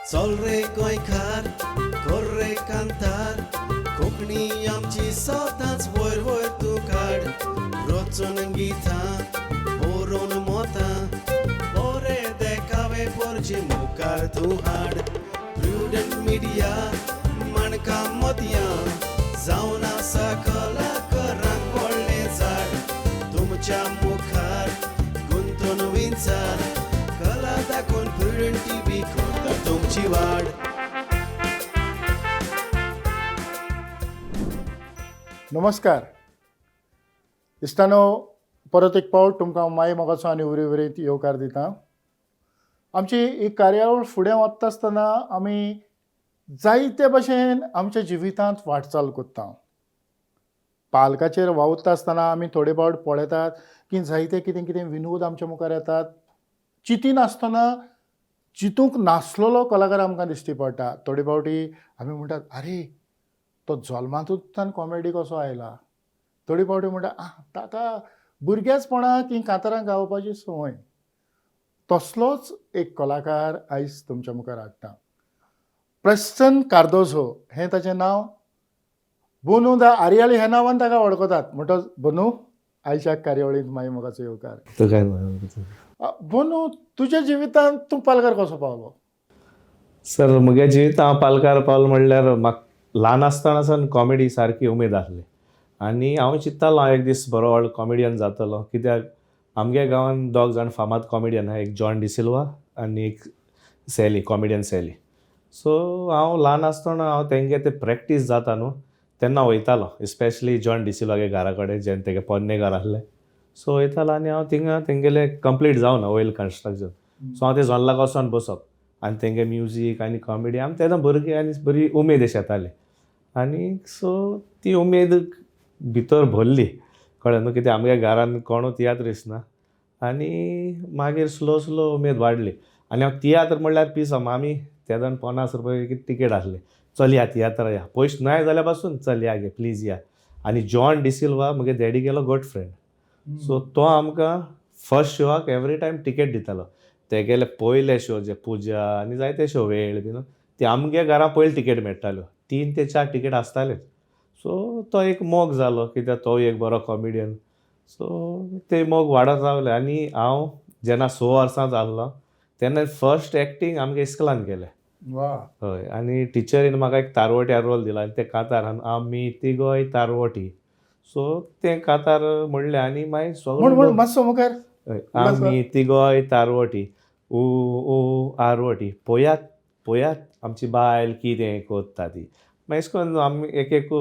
चल रे गोंयकार, कर रे कांतार, कोंकणी आमची सदांच वयर वयर तूं काड. रचून गितां बरोवन मोतां, बरे देखावे पोरचे मुखार तूं हाड. प्रुडंट मिडिया माणकां मोतयां जावन आसा कलाकारांक व्हडलें झाड. तुमच्या मुखार गुंतून विंचार, कला दाखोवन प्रुडंट टीव्ही करता तुमची वाड. नमस्कार इश्टानो, परत एक पावट तुमकां माई मोगाचो आनी उरी उरीत येवकार दिता. आमची ही कार्यावळ फुडें वता आसतना आमी जायते भशेन आमच्या जिवितांत वाटचाल करता. पालकाचेर वावुरता आसतना आमी थोडे फावट पळयतात की जायते कितें कितें विनोद आमच्या मुखार येतात. चिंतिनासतना चिंतूंक नासलेलो कलाकार आमकां दिश्टी पडटा. थोडे फावटी आमी म्हणटात, आरे तो जल्मांतूच कॉमेडी कसो आयला. थोडी फावटी म्हणटा, आं ताका भुरगेचपणाक ही कांतारां गावपाची संवय. तसलोच एक कलाकार आयज तुमच्या मुखार हाडटा. प्रेस्टन कार्दोझो हें ताचें नांव. बोनू दा आर्याली ह्या नांवान ताका वळखतात. म्हणटच बोनू, आयच्या कार्यावळींत माई मोगाचो येवकार. तो काय? बोनू, तुज्या जिवितांत तूं पालकार कसो पावलो? सर, म्हगे जिवित हांव पालकार पावलो म्हणल्यार म्हाका ल्हान आसतना सावन कॉमेडी सारकी उमेद आसली आनी हांव चिंत्तालो हांव एक दीस बरो व्हड कॉमेडियन जातलो, कित्याक आमगे गांवांत दोग जाण फामाद कॉमेडियन आहा, एक जॉन डिसिल्वा आनी एक सॅली, कॉमेडियन सॅली. सो हांव ल्हान आसतना हांव तेंगे ते प्रॅक्टीस जाता न्हू तेन्ना वयतालो, इस्पेशली जॉन डिसिल्वागे घरा कडेन, जेन्ना तेगे पोन्ने घर आसलें. सो वयतालो आनी हांव थिंगा तेंगेलें कंप्लीट जावना वयल कन्स्ट्रक्शन, सो हांव ते जोल्लाक वचोन बसप आनी तेंगे म्युजीक आनी कॉमेडी आमी तेन्ना भुरगे आनी बरी उमेद अशी येताली आनी सो ती उमेद भितर भरली, कळ्ळें न्हू, कित्याक आमगे घरान कोणू तियात्रीस ना. आनी मागीर स्लो स्लो उमेद वाडली आनी हांव तियात्र म्हणल्यार पिसो. आमी तेदोन 50 रुपया कितें तिकेट आसली. चल या तियात्रा या, पयशे नाय जाल्यार पासून चल या गे, प्लीज या. आनी जॉन डिसिल्वा म्हगे डॅडी गेलो गूड फ्रेंड, सो तो आमकां फर्स्ट शोआक एवरी टायम टिकेट दितालो. तेगेले पयले शो जे पुजा आनी जायते शो वेळ बीन ते आमगे घरा पयले टिकेट मेळटाल्यो, 3 ते 4 टिकेट आसताल्योच. सो तो एक मोग जालो, कित्याक तो एक बरो कॉमेडियन. सो ते मोग वाडत रावले आनी हांव जेन्ना 6 वर्सां जाल्लो तेन्ना फर्स्ट एक्टींग आमगे इस्कुलान केलें. हय, आनी टिचरीन म्हाका एक तारवट्या रोल दिला आनी ते कांतार, आमी तिगोय तारवटी, सो तें कांतार म्हणलें आनी मागीर म्हण म्हण सगळो मातसो मुखार. हय, आमी तिगोय तारवटी, ऊ ऊ आरवटी, पयात पयात आमची बायल कितें कोत्ता ती. मागीर अशें करून आमी एक एक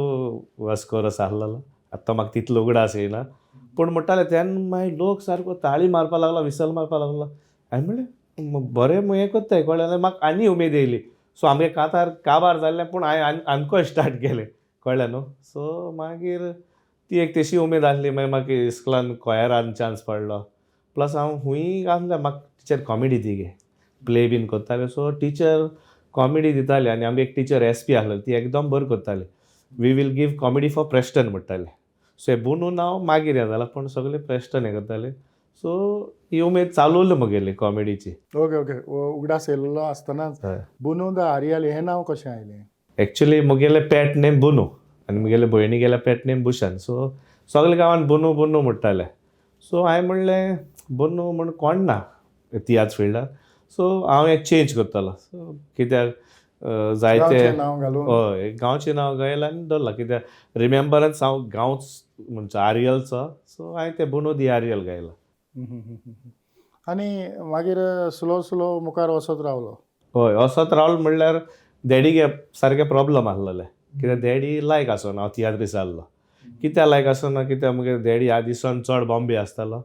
वर्स कोरस आसलेलो. आतां म्हाका तितलो उगडास येयना, पूण म्हणटाले तेन्ना मागीर लोक सारको ताळी मारपा लागलो, विसल मारपा लागलो. हांवें म्हणलें बरें हें कोत्ताय, कळ्ळें जाल्यार म्हाका आनी उमेद येयली. सो आमगे कांतार काबार जाल्लें, पूण हांवें आनी आनकोय स्टार्ट केलें, कळ्ळें न्हू. सो मागीर ती एक तशी उमेद आसली. मागीर म्हाका इस्कुलान कॉयरान चान्स पडलो, प्लस हांव खूंय आसल्यार म्हाका टिचर कॉमेडी दी गे, प्ले बीन करताले. सो टिचर कॉमेडी दिताली आनी आमगे एक टिचर एस पी आसलेली, ती एकदम बरी करताली. "We will give comedy for Preston" म्हणटाले. सो हें बोनू नांव मागीर हें जालां, पूण सगळे प्रेस्टन हें करताले. सो ही उमेद चालू उरली म्हगेली कॉमेडीची. ओके ओके उगडास येयलेलो आसतनाच, बोनू the आरियाल हें नांव कशें आयलें? एक्चुली म्हगेलें पेट नेम बोनू आनी म्हगेले भयणीगेलें पेट नेम भूषण. सो सगळे गांवांत बोनू बोनू म्हणटाले. सो हांवें म्हणलें बोनू म्हण कोण ना तियात्र फिल्डार, सो हांव हें चेंज करतलो. सो कित्याक जायते गांवचें नांव घालून. हय, गांवचें नांव घायलां आनी दवरलां, कित्याक रिमेम्बरन्स हांव गांवच म्हणचो आरियलचो. सो हांवें तें बोनू दी आरियल गायलां. आनी मागीर स्लो स्लो मुखार वचत रावलो. हय, असोच रावलो म्हणल्यार डॅडीगे सारके प्रॉब्लम आसलेले, कित्याक डॅडी लायक आसना हांव तियात्रीस जाल्लो. कित्याक लायक आसना? कित्याक मुगे डॅडी ह्या दिसान चड बॉम्बे आसतालो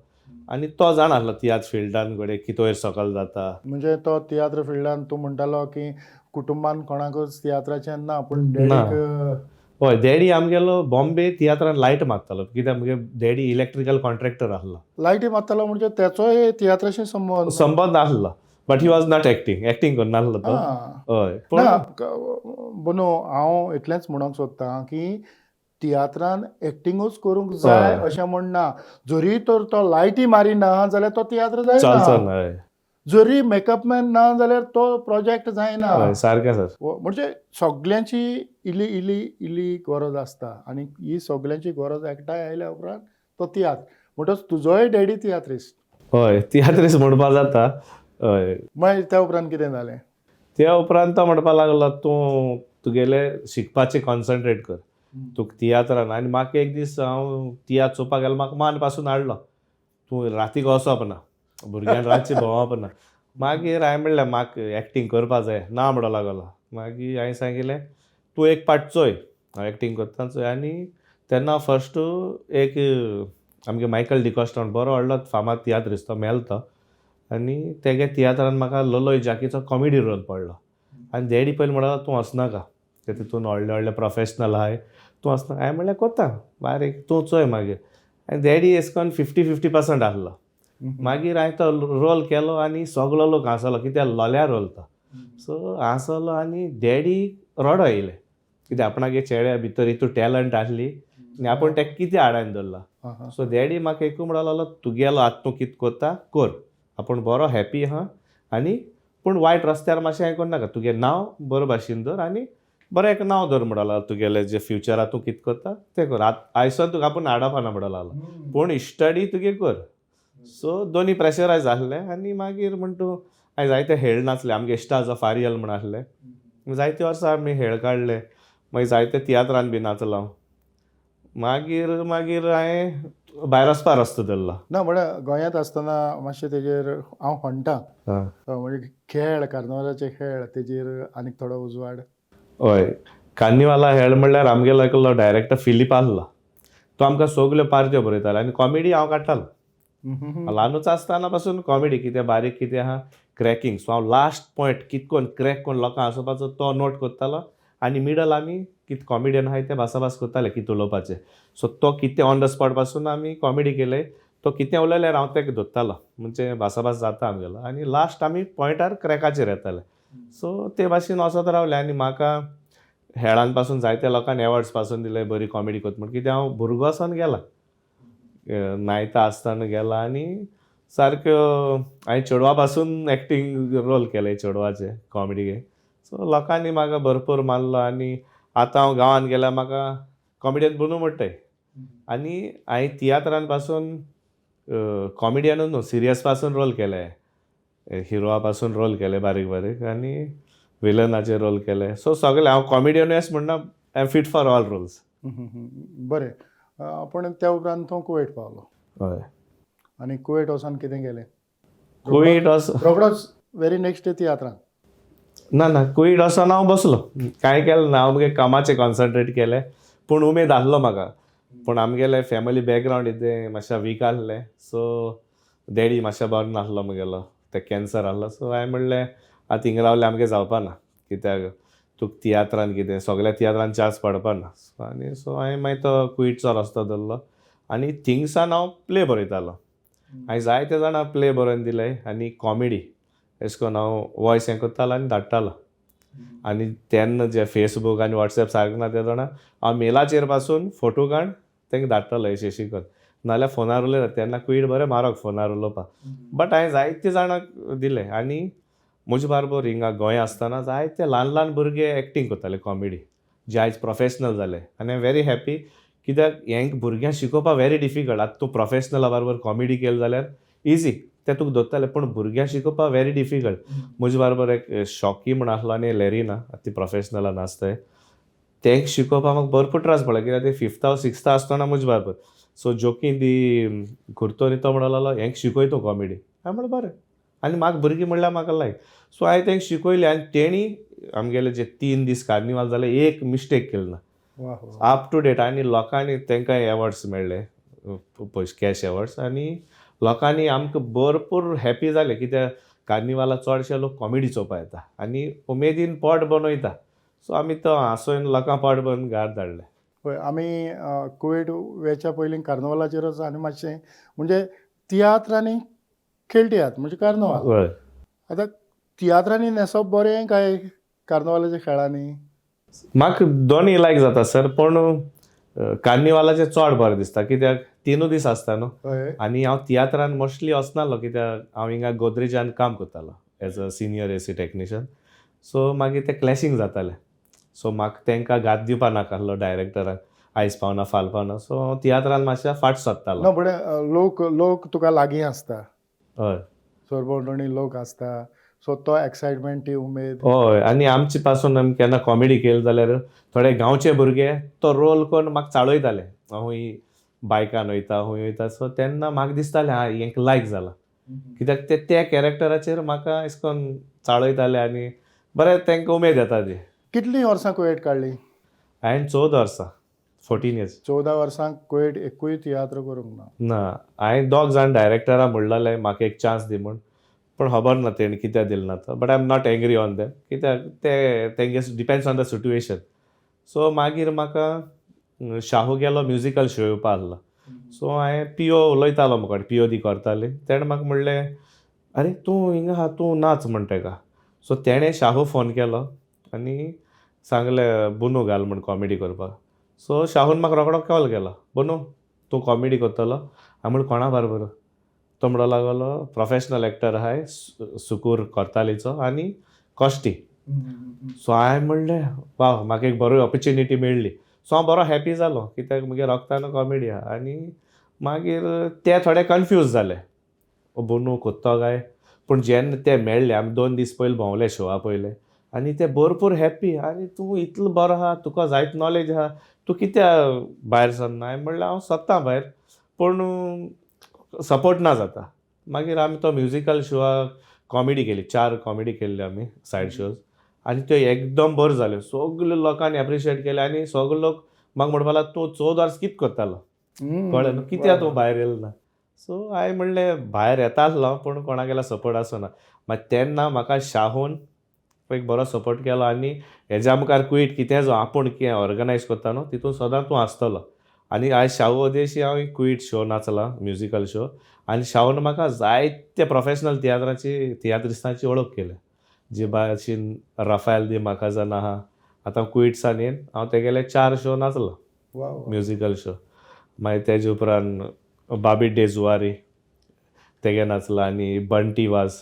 आनी तो जाणा आसलो तियात्र फिल्डान घडये कितें वयर सकयल जाता. म्हणजे तो तियात्र फिल्डान, तूं म्हणटालो की कुटुंबान कोणाकूच तियात्राचें ना, पूण ना. डॅडीक? हय, डॅडी आमगेलो बॉम्बे तियात्रान लायट मारतालो, कित्याक मुगे डॅडी इलेक्ट्रिकल कॉन्ट्रॅक्टर आसलो. लायटी मारतालो म्हणजे तेचोय तियात्राशी संबंद? संबंद आसलो, but he was not acting, acting करनासलो तो. हय, पूण ना बोनो, हांव इतलेंच म्हणूंक सोदतां की तियात्रान एक्टिंगूच करूंक जाय अशें म्हण ना. जरी तर तो लायटी मारिना जाल्यार तो तियात्र चलचो जायना. ना, हय. जरी मेकअपमॅन ना जाल्यार तो प्रोजेक्ट जायना. हय, सारकें सर. म्हणजे सगल्यांची इल्ली इल्ली इल्ली गरज आसता आनी ही सगल्यांची गरज एकठांय आयल्या उपरांत तो तियात्र. म्हणटच तुजोय डॅडी तियात्रिस्ट. हय, तियात्रीस म्हणपा जाता, हय. मागीर त्या उपरांत कितें जालें? त्या उपरांत तो म्हणपा लागलो, तूं तुगेलें शिकपाचें कॉन्सन्ट्रेट कर, तुका तियात्रान. आनी म्हाका एक दीस हांव तियात्र चोवपाक गेलो, म्हाका मान पासून हाडलो, तूं रातीक वचप ना, भुरग्यान रातचें भोंवप ना. मागीर हांवें म्हणलें म्हाका एक्टींग करपा जाय ना म्हणो लागलो. मागीर हांवें सांगिल्लें, तूं एक पाट चोय, हांव एक्टींग करता चोय. आनी तेन्ना फर्स्ट एक आमगे मायकल डिकॉस्टा म्हण बरो व्हडलो फामाद तियात्रिस्त, तो मेलो तो. आनी तेगे तियात्रान म्हाका लोलोय जाकीचो कॉमेडी रोल पडलो. आनी डॅडी पयलीं म्हणलो, तूं वचनाका, ते तितून व्हडले व्हडले प्रोफेशनल आहाय, तूं वचनाका. हांवें म्हणलें कोत्ता बारीक, तूं चोय मागीर. आनी डॅडी एशें कोन्न 50-50% आसलो. मागीर हांवें तो रोल केलो आनी सगलो लोक हांसलो, कित्याक लोल्या रोल तो. सो हांसलो आनी डॅडी रडो येयलें, कित्याक आपणागे चेड्या भितर हितू टॅलंट आसली आनी आपूण तेका कितें आडावन दवरला. सो डॅडी म्हाका एकू म्हणो लागलो, तुगेलो आतां तूं कितें करता कर, आपूण बरो हॅपी आहा, आनी पूण वायट रस्त्यार मातशें हें करनाका, तुगें नांव बरो भाशेन दवर आनी बरें एक नांव दवर म्हणो लागलो, तुगेलें जें फ्युचराक तूं कितें करता तें कर, आतां आयसोन तुका आपूण हाडपा ना म्हणो लागलो, पूण स्टडी तुगे कर. सो दोनी प्रेशरायज आहले. आनी मागीर म्हण तूं हांवें जायते हेळ नाचले, आमगे इश्टा फारियल म्हण आहले, जायते वर्सां आमी हेळ काडले, मागीर जायते तियात्रान बी नाचलो हांव. मागीर मागीर हांवें भायर वचपा रस्तो धरलो. ना, म्हळ्यार गोंयांत आसतना मातशें तेजेर हांव म्हणटा, म्हणजे खेळ, कार्नवालाचे खेळ, तेजेर आनीक थोडो उजवाड. हय, कार्निवाला हेळ म्हणल्यार आमगेलो एकलो डायरेक्टर फिलीप आहलो, तो आमकां सगल्यो पार्ट्यो बरयतालो आनी कॉमेडी हांव काडटालो. ल्हानूच आसतना पासून कॉमेडी कितें बारीक कितें आहा क्रॅकिंग. सो हांव लास्ट पॉयंट कितें कोन्न क्रॅक कोन्न लोकांक हांसोवपाचो तो नोट करतालो आनी मिडल आमी कितें कॉमेडियन आहाय ते भासाभास करताले कितें उलोवपाचें. सो तो कितें ऑन the spot पासून आमी कॉमेडी केले, तो कितें उलयल्यार हांव ताका धरतालो, म्हणजे भासाभास जाता आमगेलो आनी लास्ट आमी पॉयंटार क्रॅकाचेर येताले. सो ते भाशेन वचत रावले आनी म्हाका हेळान पासून जायत्या लोकांनी एवॉर्ड्स पासून दिले बरी कॉमेडी करता म्हण, कित्याक हांव भुरगो आसून गेला, नायता आसतना गेला आनी सारक्यो हांवें चेडवा पासून एक्टींग रोल केले चेडवाचे कॉमेडी. सो लोकांनी म्हाका भरपूर मानलो आनी आतां हांव गांवांत गेल्यार म्हाका कॉमेडियन बनू म्हणटाय. आनी हांवें तियात्रान पासून कॉमेडियनूच न्हू, सिरियस पासून रोल केले, हिरोआ पासून रोल केले बारीक बारीक आनी विलनाचे रोल केले. सो सगळे हांव कॉमेडियनूय अशें म्हणना, I am fit for all roles. बरें, पूण त्या उपरांत तूं कुवेट पावलो. हय. आनी कुवेट वचोन कितें केलें? कुवेट वच रोखडोच व्हेरी नेक्स्ट डे तियात्रान? ना ना, कुवेट वचोन हांव बसलो, कांय केलें ना, हांव मुगे कामाचेर कॉन्सन्ट्रेट केलें. पूण उमेद आहलो म्हाका, पूण आमगेलें फॅमिली बॅकग्रावंड इतें मातशें वीक आहलें. सो डॅडी मातशें बरो नासलो मुगेलो, तेका कॅन्सर आहलो. सो हांवें म्हणलें आतां हिंगा रावल्यार आमगें जावपा ना, कित्याक तुका तियात्रान कितें सगल्या तियात्रान चान्स पडपा ना. सो आनी सो हांवें मागीर तो कुवेटचो रस्तो धरलो आनी थिंगसान हांव प्ले बरयतालो. हांवें जायते जाणां प्ले बरोवन दिले आनी कॉमेडी अशें करून हांव वॉयस हें करतालो आनी धाडटालो. आनी तेन्ना जे फेसबूक आनी वॉट्सएप सारकें ना ते जाणा, हांव मेलाचेर पासून फोटो काड तांकां धाडटालो अशें अशें करून, नाल्यार फोनार उलयता तेन्ना कुवीट बरें म्हारग फोनार उलोवपाक, बट हांवें जायते जाणांक दिले. आनी म्हजे बारबर हिंगा गोंय आसतना जायते ल्हान ल्हान भुरगे एक्टींग करताले कॉमेडी, जे आयज प्रोफेशनल जाले. आनी हांव व्हेरी हॅप्पी, कित्याक हेंक भुरग्यांक शिकोवपाक व्हेरी डिफिकल्ट. आतां तूं प्रोफेशनला बारबर कॉमेडी केली जाल्यार इजी, ते तुका धरताले, पूण भुरग्यांक शिकोवपाक व्हेरी डिफिकल्ट. म्हजे बारबर एक शॉकी म्हण आसलो आनी लॅरिना, ती प्रोफेशनला नासताय, तेंक शिकोवपाक म्हाका भरपूर त्रास पडले, कित्याक ते फिफ्था सिक्स्था आसतना म्हजे बारबर. सो जोकी दी कुर्तोनी तो म्हणो लागलो, हेंक शिकय तूं कॉमेडी. हांवें म्हणलें बरें, आनी म्हाका भुरगीं म्हणल्यार म्हाका लायक. सो हांवें तेंक शिकयलें आनी तेणी आमगेले जे 3 दीस कार्निवाल जाले एक मिस्टेक केली ना, अप टू डेट. आनी लोकांनी तांकां एवॉर्ड्स मेळ्ळे, पयशे कॅश एवॉर्ड्स, आनी लोकांनी आमकां भरपूर हॅपी जाले, कित्याक कार्निवाला चडशे लोक कॉमेडी चोवपा येता आनी उमेदीन पोट बनयता. सो आमी तो हांसोन लोकां पोट भरून घार धाडले. पळय, आमी कुवेट वेच्या पयलीं कार्नवालाचेरच आनी मातशें म्हणजे तियात्र आनी खेळ तियात्र म्हणजे कार्नवाल. हय. आतां तियात्रांनी न्हेसप बरें काय कार्नवालाच्या खेळांनी? म्हाका दोनूय लायक जाता सर, पूण कार्निवालाचें चड बरें दिसता कित्याक तिनूय दीस आसता न्हू. हय. आनी हांव तियात्रान मोस्टली वचनासलो कित्याक हांव हिंगा गोदरेजान काम करतालो as a senior AC technician. So मागीर तें क्लॅशींग जातालें, सो म्हाका तांकां घात दिवपा नाका आसलो डायरेक्टराक, आयज पावना फाल पावना. सो हांव तियात्रान मातशें फाट सोदतालो. ना, बरें, लोक लोक तुका लागीं आसता. हय. सरभोंवतणी लोक आसता, सो तो एक्सायटमेंट, ती उमेद. हय, आनी आमचे पासून आमी केन्ना कॉमेडी केली जाल्यार थोडे गांवचे भुरगे तो रोल करून म्हाका चाळयताले, हांव हूंय बायकान वयता हूंय वयता. सो तेन्ना म्हाका दिसतालें हा हेंका लायक जालां, कित्याक ते त्या कॅरेक्टराचेर म्हाका अशें करून चाळयताले आनी बरें तांकां उमेद येता ती. कितलीं वर्सां कुवेट काडली? हांवें 14 वर्सां, 14 इयर्स. 14 वर्सां कुवेट एकूय तियात्र करूंक ना? ना, हांवें दोग जाण डायरेक्टरां म्हणलेलें म्हाका एक चान्स दी म्हूण, पूण खबर ना तेणी कित्याक दिलें ना तो. But I am not angry on them, कित्याक ते तेंगे depends on the situation. So मागीर म्हाका शाहू गेलो म्युजिकल शो येवपा आहलो. सो हांवें पियो उलयतालो म्हाका, पियो दी करताली, तेणें म्हाका म्हणलें आरे तूं हिंगा आहा तूं नाच म्हण तेका. सो तेणें शाहू फोन केलो आनी सांगलें बोनू घाल म्हण कॉमेडी करपाक. सो शाहून म्हाका रोकडो कॉल केलो, बोनू तूं कॉमेडी करतलो? हांवें म्हणलें कोणा बरोबर? तो म्हणो लागलो प्रोफेशनल एक्टर आहाय सुकूर कोर्तालीचो आनी कॉश्टी. सो हांवें म्हणलें वा म्हाका एक बरी ऑपॉर्च्युनिटी मेळ्ळी. सो हांव बरो हॅपी जालो कित्याक मुगे रोगतान कॉमेडी आहा. आनी मागीर ते थोडे कन्फ्यूज जाले, बोनू कोत्तो काय? पूण जेन्ना ते मेळ्ळे, आमी 2 दीस पयलीं भोंवले शोआ पयले, आनी ते भरपूर हॅप्पी, आनी तूं इतलो बरो आहा, तुका जायत नॉलेज आहा, तूं कित्याक भायर सरना? हांवें म्हणलें हांव सोदतां भायर, पूण सपोर्ट ना जाता. मागीर आमी तो म्युजिकल शोआ कॉमेडी केली, 4 कॉमेडी केल्ली आमी सायड शोज, आनी त्यो एकदम बऱ्यो जाल्यो, सगळे लोकांनी एप्रिशिएट केले. आनी सगळे लोक म्हाका म्हणपाक लागलो तूं 14 वर्स कितें करतालो, कळ्ळें न्हू, कित्याक तूं भायर येयलो ना? सो हांवें म्हणलें भायर येता आसलो पूण कोणागेलो सपोर्ट आसना. मागीर तेन्ना म्हाका शाहून एक बरो सपोर्ट केलो आनी हेज्या मुखार कुवेट कितें जावं आपूण कितें ऑर्गनायज करता न्हू तितून सदां तूं आसतलो. आनी आयज शाहू अदेशी हांव कुवेट शो नाचला, म्युजिकल शो, आनी शाहून म्हाका जायते प्रोफेशनल तियात्राची तियात्रिस्तांची वळख केल्या, जे भाशेन राफायल दी माकाझान आहा, आतां कुवेटसान येवन हांव तेगेले 4 शो नाचलो म्युजिकल शो. मागीर तेजे उपरांत बाबी डेजुवारी तेगे नाचला, आनी बंटी वाज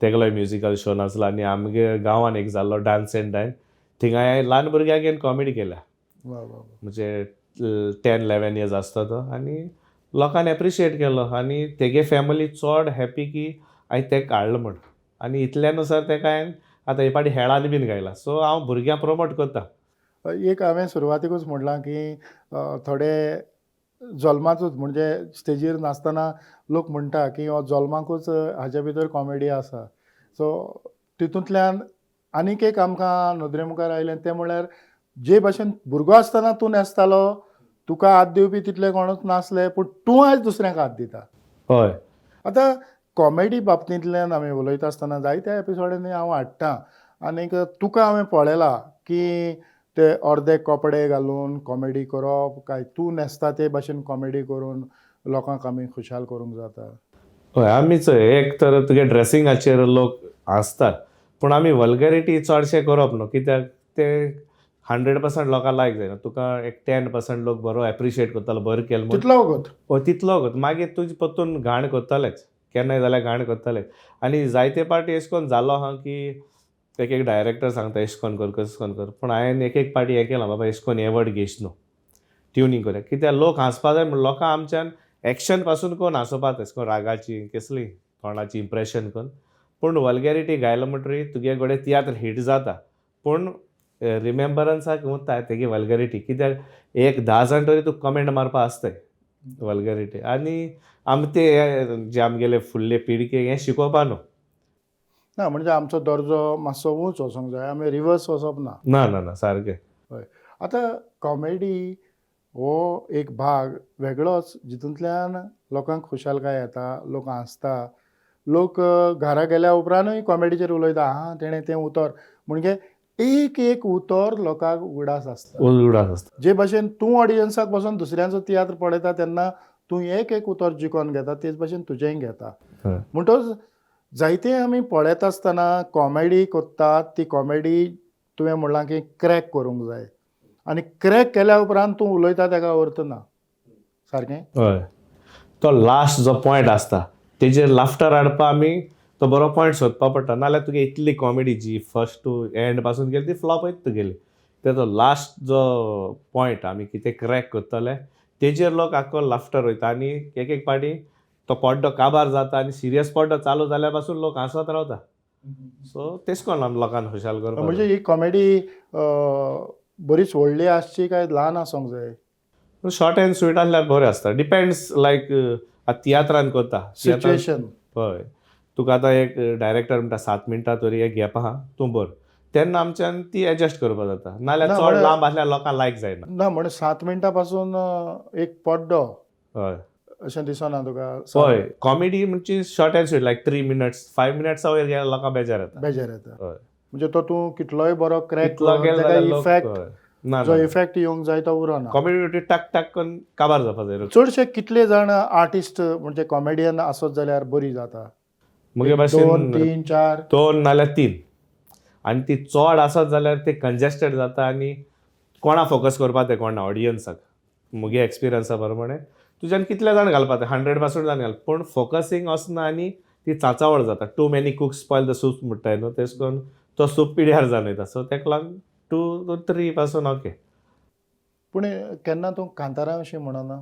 तेगेलोय म्युजिकल शो नाचला. आनी आमगे गांवान एक जाल्लो डान्स एंड डायन, थिंगा हांवें ल्हान भुरग्याक घेवन कॉमेडी केल्या, म्हणजे 10-11 इयर्स आसता तो, आनी लोकांनी एप्रिशिएट केलो आनी तेगे फॅमिली चड हॅप्पी की हांवें तेका काडलो म्हण. आनी इतल्यान सर तेका हांवें आतां हे पाटी हेळान बीन गायला. सो हांव भुरग्यांक प्रमोट करता. एक हांवें सुरवातेकूच म्हणलां की थोडे जल्माचूच, म्हणजे स्टेजीर नासतना लोक म्हणटा की हो जल्माकूच हाज्या भितर कॉमेडी आसा. सो तितूंतल्यान आनीक एक आमकां नदरे मुखार आयलें तें म्हणल्यार जे भाशेन भुरगो आसतना तूं न्हेसतालो, तुका हात दिवपी तितले कोणूच नासले, पूण तूं आयज दुसऱ्यांक हात दिता. हय. आतां कॉमेडी बाबतींतल्यान आमी उलयता आसतना जायत्या एपिसोडांनी हांव हाडटा आनीक तुका हांवें पळयला की ते अर्दे कपडे घालून कॉमेडी करप काय तूं न्हेसता ते भाशेन कॉमेडी करून लोकांक आमी खुशाल करूंक जाता. हय, आमी चोय एक तर तुगे ड्रेसिंगाचेर लोक हांसतात, पूण आमी वल्गॅरिटी चडशें करप न्हू, कित्याक ते 100% लोकांक लायक जायना. तुका एक 10% लोक बरो एप्रिशिएट करतलो, बरें केलें म्हूण, तितलो वगत. हय तितलो वगत. मागीर तुजी परतून घाण करतलेच, केन्नाय जाल्यार घाण करतलेच. आनी जायते पाटी अशें करून जालो आहा की एक एक डायरेक्टर सांगता एशें कोन कर, तशें कोन कर, पूण हांवें एक एक पाटी हें केलां, बाबा एशें कोन हें वर्ड घेयच न्हू, ट्युनींग करया, कित्याक लोक हांसपा जाय म्हण लोकां आमच्यान एक्शन पासून कोन हांसोवपा, तशें कोन रागाची कसली तोंडाची इम्प्रेशन कोन. पूण वल्गॅरिटी गायलो म्हणटरी तुगे घोडये तियात्र हीट जाता, पूण रिमेम्बरन्साक उरता तेगे वल्गॅरिटी, कित्याक एक 10 जाण तरी तुका कमेंट मारपा आसताय वल्गॅरिटी. आनी आमी ते जे आमगेले फुडले पिळगे हें शिकोवपा न्हू. ना, म्हणजे आमचो दर्जो मातसो उंच वचोंक जाय, आमी रिवर्स वचप ना. ना ना ना, सारकें. हय. आतां कॉमेडी हो एक भाग वेगळोच जितूंतल्यान लोकांक खुशालकाय येता, लोक हांसता, लोक घरा गेल्या उपरांतूय कॉमेडीचेर उलयता, आं तेणें तें उतर, म्हणजे एक एक उतर लोकांक उगडास आसता. उगडास आसता. जे भाशेन तूं ऑडियन्साक बसून दुसऱ्यांचो तियात्र पळयता तेन्ना तूं एक एक उतर जिखोन घेता, तेच भाशेन तुजेंय घेता. म्हणटच जायते आमी पळयता आसतना कॉमेडी करतात, ती कॉमेडी तुवें म्हणलां की क्रॅक करूंक जाय. आनी क्रॅक केल्या उपरांत तूं उलयता ताका अर्थ ना सारकें. हय, तो लास्ट जो पॉयंट आसता तेजेर लाफ्टर हाडपा आमी तो बरो पॉयंट सोदपा पडटा, नाल्यार तुगे इतली कॉमेडी जी फर्स्ट टू एंड पासून गेली ती फ्लॉप वयता तुगेली. तेजो लास्ट जो पॉयंट आमी कितें क्रॅक करतले तेजेर लोक आख्खो लाफ्टर वयता आनी एक एक पाटी तो पड्डो काबार जाता आनी सिरियस पड्डो चालू जाल्या पासून लोक हांसत रावता. सो तेश कोन्न आमी लोकांक खुशाल करपाक. म्हणजे ही कॉमेडी बरीच व्हडली आसची काय ल्हान आसूंक जाय? शॉर्ट अँड स्वीट आसल्यार बरें आसता. डिपेंड्स लायक आतां तियात्रान करता, सिच्युएशन. हय, तुका आतां एक डायरेक्टर म्हणटा 7 मिनटां तरी एक गॅप आहा तूं बर, तेन्ना आमच्यान ती एडजस्ट करपाक जाता, नाल्यार ना, चड म्हळ्यार लांब आसल्यार लोकांक लायक जायना. ना म्हणजे 7 मिनटां पासून एक पड्डो हय अशें दिसना तुका? हय, कॉमेडी म्हणजे short and sweet like 3 minutes 5 मिनट्सा वयर गेल्यार लोकांक बेजार येता. बेजार येता. हय. म्हणजे तो तूं कितलोय बरो क्रॅक कितलो केलो ताका जाल्यार लोक इफेक्ट, हय. ना जो इफेक्ट येवंक जाय तो उरना. कॉमेडी टाक टाक करून काबार जावपा जाय. चडशे कितले जाण आर्टिस्ट म्हणजे कॉमेडियन आसत जाल्यार बरी जाता? मुगे 2 भाशेन 3 4 2 नाल्यार 3, आनी ती चड आसत जाल्यार ते कंजेस्टेड जाता आनी कोणा फोकस करपा ते कोणा ऑडियन्साक. मुगे एक्सपिरियन्सा प्रमाणे तुज्यान कितले जाण घालपा ते 100 पासून जाण घाल, पूण फोकसींग वचना आनी ती चांचावळ जाता. Too many cooks spoil the soup म्हणटाय न्हू, तेश करून तो सूप पिड्यार जावन वयता. सो तेका लागून 2 to 3 पासून ओके. पूण केन्ना तूं कांतारां अशें म्हणना?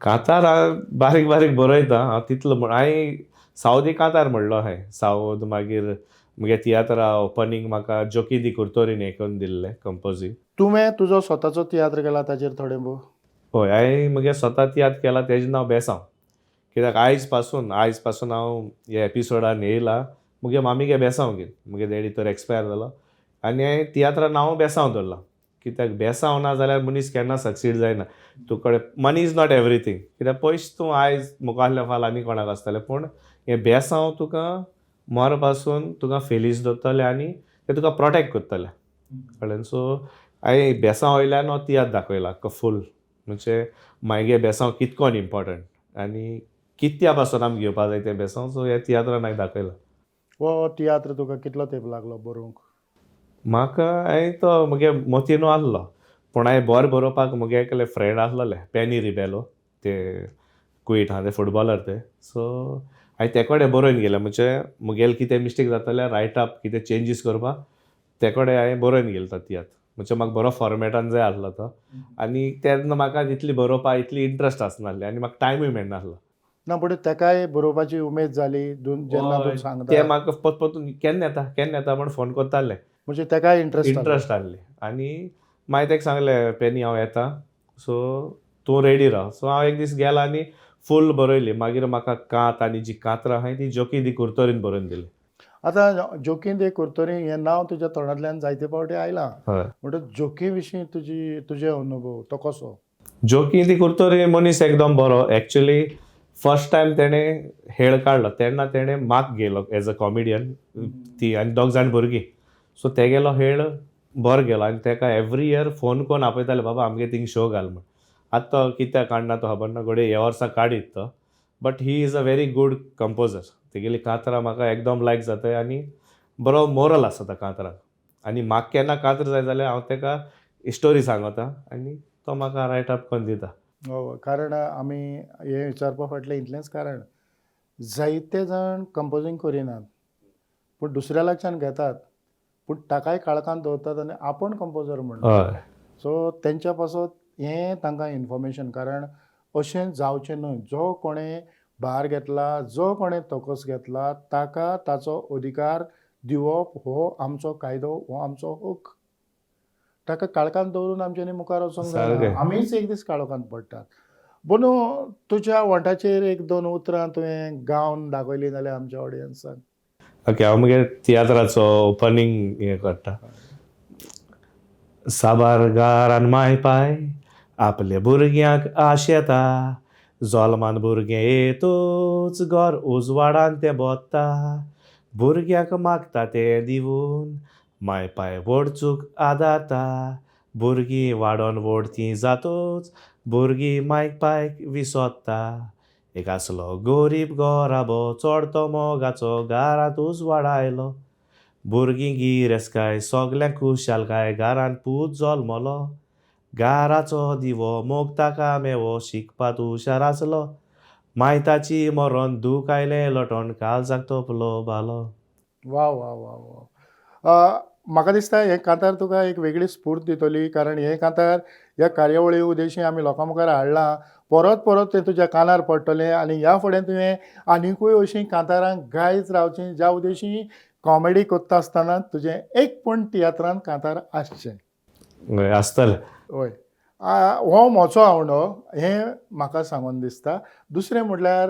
कांतार हांव बारीक बारीक बरयता हांव तितलो म्हण. हांवें सावदी कांतार म्हणलो हांवें सावद, मागीर मुगे तियात्रा ओपनींग म्हाका जोकी दी कुर्तोरीन हें करून दिल्लें कंपोजींग. तुवें तुजो स्वताचो तियात्र केला ताचेर थोडें भोव? हय, हांवें मुगे स्वता तियात्र केला तेजें नांव बेसांव. कित्याक आयज पासून हांव ह्या एपिसोडान येयला मुगे मामीगे बेसांव घेवन, मुगे डॅडी तर एक्सपायर जालो आनी हांवें तियात्रा नांव बेसांव दवरलां. कित्याक बेसांव ना जाल्यार मनीस केन्ना सक्सीड जायना. तुकडे मनी is not everything, कित्याक पयशे तूं आयज मुखारल्या फाल आनी कोणाक आसतले, पूण हें बेसांव तुका मर पासून तुका फेलीस दवरतलें आनी तें तुका प्रोटेक्ट करतलें, कळ्ळें. सो हांवें बेसांव वयल्यान हो तियात्र दाखयला आख्खो फूल, म्हणजे मागीर बेसांव कितकोन इम्पोर्टंट आनी कित्या पासून आमी घेवपा जाय तें बेसांव. सो ह्या तियात्रान हांवें दाखयला. हो तियात्र तुका कितलो तेंप लागलो बरोवंक? म्हाका हांवें तो मुगे मोतीनो आहलो, पूण हांवें बरें बरोवपाक मुगे एकले फ्रेंड आहलोले पेनी रिबेलो, ते कुवेट आहा ते फुटबॉलर ते. सो हांवें ते कडेन बरोवन गेलें, म्हणजे मुगेले कितें मिस्टेक जातले रायट अप कितें चेंजीस करपाक ते कडेन हांवें बरोवन गेलो तो तियात्र. म्हणजे म्हाका बरो फॉर्मेटान जाय आहलो तो, आनी तेन्ना म्हाका तितली बरोवपाक इतली इंट्रस्ट आसनासली आनी म्हाका टायमूय मेळनासलो. ना पूण ताकाय बरोवपाची उमेद जाली जेन्ना तूं ते सांगता, म्हाका परत केन्ना येता केन्ना येता म्हण फोन करताले, म्हणजे ताकाय इंट्रस्ट इंट्रस्ट आहली. आनी मागीर ताका सांगलें पेनी हांव येता, सो तूं रेडी राव. सो हांव एक दीस गेलो आनी फूल बरयली. मागीर म्हाका कांत आनी जी कांतरां आहाय ती जोकी दी कुर्तोरीन बरोवन दिली. आतां जोकी दे कुर्तोरी हें नांव तुज्या तोंडांतल्यान जायते फावटी आयलां, हय. म्हणटच जोकी विशीं तुजे अनुभव तो कसो? जोकी दी कुर्तोरी मनीस एकदम बरो. एक्चुली फर्स्ट टायम तेणें हेळ काडलो तेन्ना तेणें म्हाका घेयलो एज अ कॉमेडियन, ती आनी दोग जाण भुरगीं. सो तेगेलो हेळ बरो गेलो आनी तेका एवरी इयर फोन करून आपयताले, बाबा आमगे थिंग शो घाल म्हण. आतां तो कित्याक काडना तो खबर ना, घडये ह्या वर्सा काडीत तो, but he is a very good composer. तेगेली कांतरां म्हाका एकदम लायक जाताय आनी बरो मोरल आसा त्या कांतराक. आनी म्हाका केन्ना कांतर जाय जाल्यार हांव तेका स्टोरी सांगता आनी तो म्हाका रायट अप करून दिता. हय, कारण आमी हें विचारपा फाटलें इतलेंच कारण जायते जाण कंपोजींग करिनात पूण दुसऱ्या लागच्यान घेतात, पूण ताकाय काळखांत दवरतात आनी आपूण कंपोजर म्हणटा. हय. सो तेंच्या पासत हें तांकां इन्फॉर्मेशन, कारण अशें जावचें न्हय. जो कोणें भार घेतला, जो कोणें तकस घेतला ताका ताचो अधिकार दिवप हो आमचो कायदो, हो आमचो हक. ताका काळखांत दवरून आमच्यांनी मुखार वचोंक जायना, आमीच एक दीस काळोखांत पडटात. बोनू, तुज्या वंठाचेर 1-2 उतरां तुवें गावन दाखयलीं जाल्यार आमच्या ऑडियन्साक. ओके, हांव मुगे तियात्राचो ओपनींग हें करता. साबार गारान माय पाय आपल्या भुरग्यांक आशेता, जोल्मान भुरगें येतूच घर उजवाडान तें बोत्ता, भुरग्यांक मागता तें दिवन माय पाय व्हड चूक आदारता, भुरगीं वाडोन व्हड तीं जातूच भुरगीं मायक पायक विसोत्ता, एक आसलो गोरीब गोराबो चोडतो मोगाचो घरांत उजवाड आयलो, भुरगीं गिरेस्काय सगल्यांक खुशालकाय घरांत पूत जल्मलो, गाराचो दिवो मोग ताका मेवो शिकपा तूं हुशार आसलो मायताची मरोन दूख आयलें लोटोन काळजाक तोपलो भालो. वा वा वा वा. म्हाका दिसता हें कांतार तुका एक वेगळी स्फूर्त दितली, कारण हें कांतार ह्या कार्यावळी उद्देशी आमी लोकां मुखार हाडलां, परत परत तें तुज्या कानार पडटलें आनी ह्या फुडें तुवें आनिकूय अशीं कांतारां गायत रावचीं ज्या उद्देशी कॉमेडी करता आसतना तुजें एक पूण तियात्रान कांतार आसचें. हय आसतलें. हय, हो म्हजो आवंडो हें म्हाका सांगून दिसता. दुसरें म्हटल्यार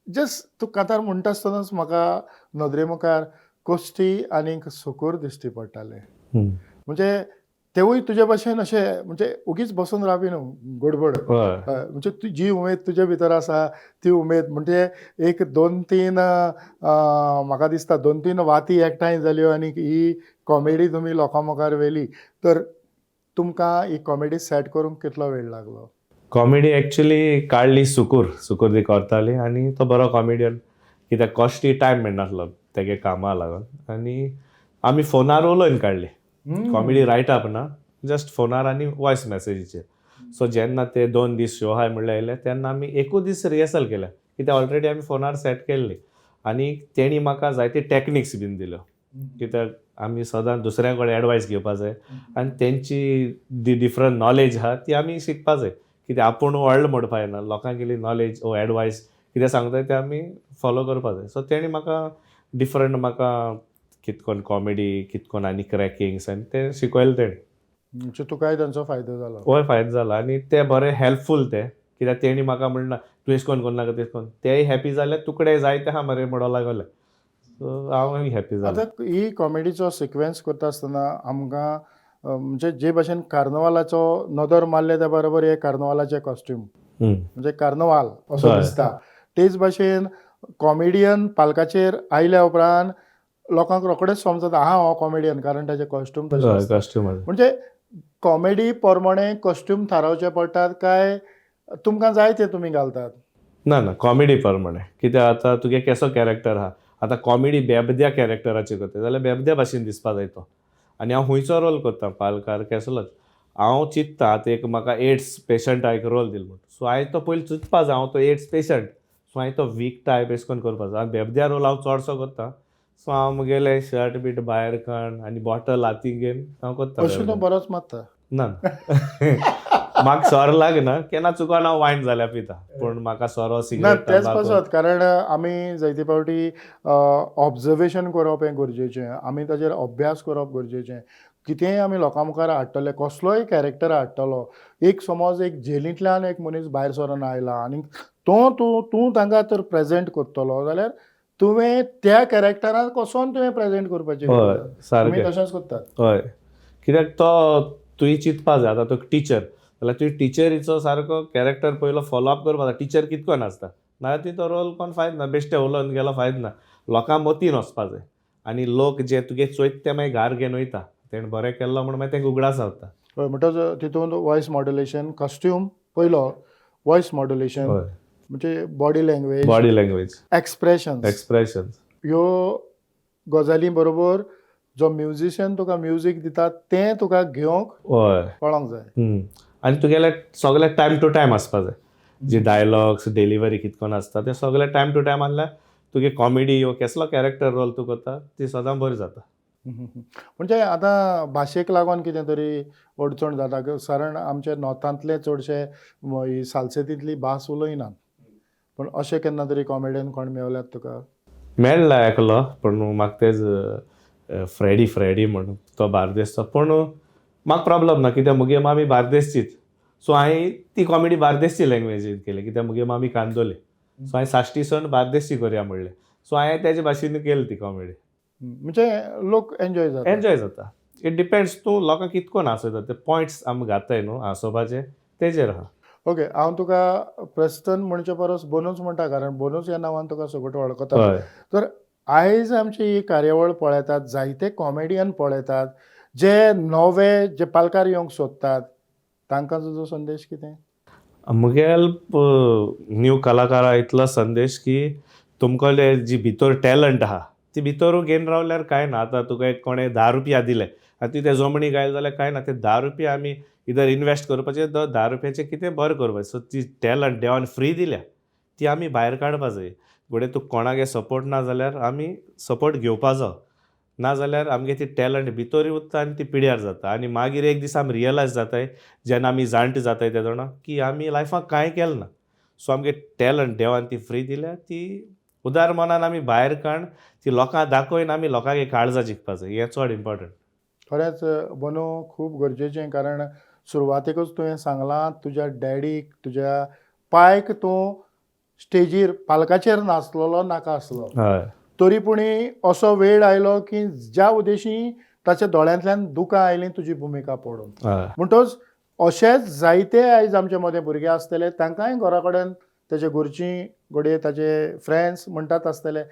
जस्ट तूं कांतार म्हणटा आसतनाच म्हाका नदरे मुखार कोश्टी आनीक सुकूर दिश्टी पडटालें. म्हणजे तेवूय तुजे भाशेन अशे म्हणजे ओगीच बसून रावपी न्हू गडबड. हय. हय, म्हणजे ती जी उमेद तुजे भितर आसा ती उमेद म्हणजे एक दोन तीन म्हाका दिसता दोन तीन वाती एकठांय जाल्यो आनी ही कॉमेडी तुमी लोकां मुखार व्हेली. तर तुमकां ही कॉमेडी सेट करूंक कितलो वेळ लागलो? कॉमेडी एक्चुली काडली सुकूर, सुकूर दी करताली आनी तो बरो कॉमेडियन कित्याक कॉस्टली टायम मेळनासलो तेगे कामा लागून आनी आमी फोनार उलोवन काडली कॉमेडी. रायट अप ना, जस्ट फोनार आनी वॉयस मॅसेजीचेर. सो जेन्ना ते 2 दीस शो आहाय म्हणल्यार आयले तेन्ना आमी एकूच दीस रिहर्सल केल्या, कित्याक ऑलरेडी आमी फोनार सेट केल्ली आनी तेणी म्हाका जायते टॅक्निक्स बीन दिल्यो, कित्याक आमी सदां दुसऱ्या कडेन एडवायस घेवपा जाय आनी तेंची दी डिफरंट नॉलेज आहा ती आमी शिकपा जाय, कित्याक आपूण व्हडलो म्हणपा जायना, लोकांगेली नॉलेज ओ एडवायस कितें सांगता तें आमी फॉलो करपा जाय. सो तेणी म्हाका डिफरंट म्हाका कितकोन कॉमेडी कितकोन आनी क्रॅकिंग्स आनी तें शिकयलें तेणें. म्हणजे तुकाय तांचो फायदो जालो. होय फायदो जालो आनी ते बरे हेल्पफूल ते, कित्याक तेणी म्हाका म्हणना तूं एश कोन करनाका तेश कोन, तेय हॅपी जाले तुकडे जायते आहा मरे म्हणो लागले, सो हांव हॅपी जालो. आतां ही कॉमेडीचो सिक्वेन्स करता आसतना आमकां म्हणजे जे भाशेन कार्नवालाचो नदर मारले त्या बरोबर हे कार्नवालाचे कॉस्ट्यूम म्हणजे कार्नवाल असो दिसता, तेच भाशेन कॉमेडियन पालकाचेर आयल्या उपरांत लोकांक रोखडेच समजता हा हो कॉमेडियन, कारण ताचे कॉस्ट्यूम तशें. कॉस्ट्यूम म्हणजे कॉमेडी प्रमाणे कॉस्ट्यूम थारावचे पडटात काय तुमकां जाय ते तुमी घालतात? ना ना, कॉमेडी प्रमाणे, कित्याक आतां तुगे केसो कॅरेक्टर आहा, आतां कॉमेडी बेबद्या कॅरेक्टराची करता जाल्यार बेबद्या भाशेन दिसपा जाय तो. आनी हांव खुंयचो रोल करता पालकार केसलोच हांव चिंत्ता आतां एक म्हाका एड्स पेशंटा एक रोल दिलो म्हूण, सो हांवें तो पयलीं चिंतपा जाय हांव तो एड्स पेशंट, सो हांवें तो वीक टायप एशें करून करपा जाय. बेबद्या रोल हांव चडसो करता, सो हांव म्हगेलें शर्ट बीट भायर काड आनी बॉटल हातीक घेवन हांव करता. अशें तूं बरोच मारता? ना, म्हाका सोरो लागना, केन्ना चुकोन हांव वायन जाल्यार पिता, पूण म्हाका सोरो ना सिगरेट तेच पासत, कारण आमी जायते फावटी ऑब्जर्वेशन करप हें गरजेचें, आमी ताजेर अभ्यास करप गरजेचें. कितेंय आमी लोकां मुखार हाडटले, कसलोय कॅरेक्टर हाडटलो, एक समज एक जेलींतल्यान एक मनीस भायर सरोन आयला आनी तो तूं तूं तांकां तर प्रेजेंट करतलो जाल्यार तुवें त्या कॅरेक्टरान कसोन तुवें प्रेजेंट करपाचें. हय तुमी सारकें तशेंच करतात. हय, कित्याक तो तुवें चिंतपा जाय. आतां तूं टिचर जाल्यार तुवें टिचरीचो सारको कॅरेक्टर पयलो फॉलो अप करपा जाय. टिचर कितकोन आसता, नाजाल्यार तुवें तो रोल कोण फायद ना, बेश्टे उलोवन गेलो फायद ना. लोकां मतीन वचपा जाय आनी लोक जे तुगे चोयत ते मागीर घार घेवन वयता, तेणें बरें केल्लो म्हूण मागीर तेंका उगडास जाता. हय, म्हणटच तितून वॉयस मॉड्युलेशन, कॉस्ट्यूम पयलो, वॉयस मॉड्युलेशन म्हणजे body language, body language, expression, expression, ह्यो गजाली बरोबर जो म्युजिशियन तुका म्युजीक दिता तें तुका घेवंक हय कळोंक जाय. आनी तुगेले सगळे टायम टू टायम आसपा जाय, जे डायलॉग्स डिलिव्हरी कितकोन आसता ते सगळे टायम टू टायम आहल्यार तुगे कॉमेडी वो केसलो कॅरेक्टर रोल तूं करता ती सदां बरी जाता. म्हणजे आतां भाशेक लागून कितें तरी अडचण जाता, कारण आमचे नॉर्थांतले चडशे ही सालसेतींतली भास उलयनात, पूण अशें केन्ना तरी कॉमेडियन कोण मेवल्यात तुका? मेळ्ळा एकलो, पूण म्हाका तेज फ्रेडी फ्रेडी म्हण तो बार्देसचो, पूण म्हाका प्रॉब्लम ना कित्याक मुगे मामी बार्देसचीच, सो हांवें ती कॉमेडी बार्देसची लँग्वेजीन केली, कित्याक मुगे मामी कांदोले, सो हांवें साश्टी सण बार्देसची करया म्हणलें, सो हांवें तेजे भाशेन केली ती कॉमेडी. म्हणजे लोक एन्जॉय जाता. एन्जॉय जाता. It depends तूं लोकांक कितकोन हांसयता, ते पॉयंट्स आमी घाताय न्हू हांसोवपाचे तेजेर आहा. ओके, हांव तुका प्रेस्टन म्हणचे परस बोनूच म्हणटा, कारण बोनूच ह्या नांवान तुका सगळो वळखता. तर आयज आमची ही कार्यावळ पळयतात जायते कॉमेडियन पळयतात जे नवे जे पालकार येवंक सोदतात, तांकां तुजो संदेश कितें? मुगेल न्यू कलाकारा इतलो संदेश की तुमकां जी भितर टॅलंट आहा ती भितरू घेवन रावल्यार कांय ना. आतां तुका एक कोणें 10 रुपया दिले आनी तुवें ते जमणी घायले जाल्यार कांय ना. ते 10 रुपया आमी इधर इनवेस्ट करपाचे, 10 रुपयाचें कितें बरें करपाचें. सो ती टॅलंट देवान फ्री दिल्या, ती आमी भायर काडपा जाय. घडये तुका कोणागे सपोर्ट ना जाल्यार आमी सपोर्ट घेवपा जावो, नाजाल्यार आमगे ती टॅलंट भितरूय उत्ता आनी ती पिड्यार जाता. आनी मागीर एक दीस आमी रियलायज जाताय, जेन्ना आमी जाणटे जाताय ते जाणा की आमी लायफाक कांय केलें ना. सो आमगे टॅलंट देवान ती फ्री दिल्या, ती उदार मनान आमी भायर काडून ती लोकांक दाखोवन आमी लोकांक काळजां जिखपा जाय, हें चड इम्पोर्टंट. खरेंच बनू, खूब गरजेचें, कारण सुरवातेकूच तुवें सांगलां तुज्या डॅडीक, तुज्या पायक तूं स्टेजीर पालकाचेर नाचलेलो नाका आसलो, तरी पुणी असो वेळ आयलो की ज्या उद्देशी ताच्या दोळ्यांतल्यान दुकां आयलीं तुजी भुमिका पडून. म्हणटच अशेच जायते आयज आमचे मदें भुरगे आसतले, तांकांय घरा कडेन तेजे घरचीं, घडये ताजे फ्रेंड्स म्हणटात आसतले,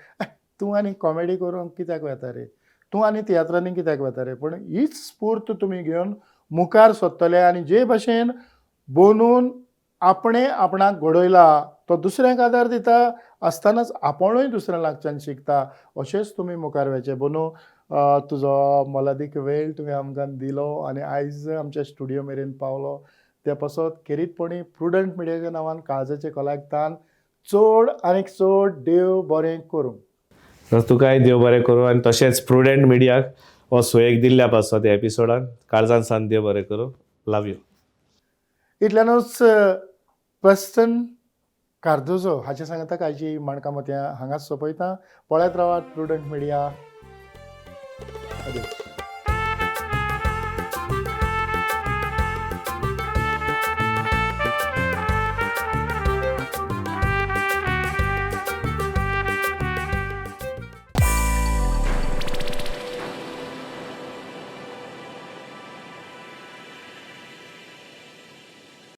तूं आनी कॉमेडी करूंक कित्याक वता रे, तूं आनी तियात्रांनी कित्याक वता रे? पूण हीच स्फूर्त तुमी घेवन मुखार सरतले आनी जे भशेन बनून आपणें आपणाक घडयला, तो दुसऱ्यांक आदार दिता आसतनाच आपणूय दुसऱ्या लागच्यान शिकता, अशेंच तुमी मुखार वचचें. बनू, तुजो मोलादीक वेळ तुवें आमकां दिलो आनी आयज आमच्या स्टुडियो मेरेन पावलो ते पासत खेरीतपणी प्रुडंट मिडियाच्या नांवान काळजाचे खोलायक चड आनीक चड देव बरें करूं. तर तुकाय देव बरें करूं आनी तशेंच प्रुडंट मिडियाक हो सोयेक दिल्ल्या पासत ह्या एपिसोडान काळजान सान देव बरें करूं. Love you. इतल्यानूच प्रेस्टन कार्दोजो हाचे सांगता आयची माणकां मोतयां हांगाच सोंपयता. पळयत रावात प्रुडंट मिडिया.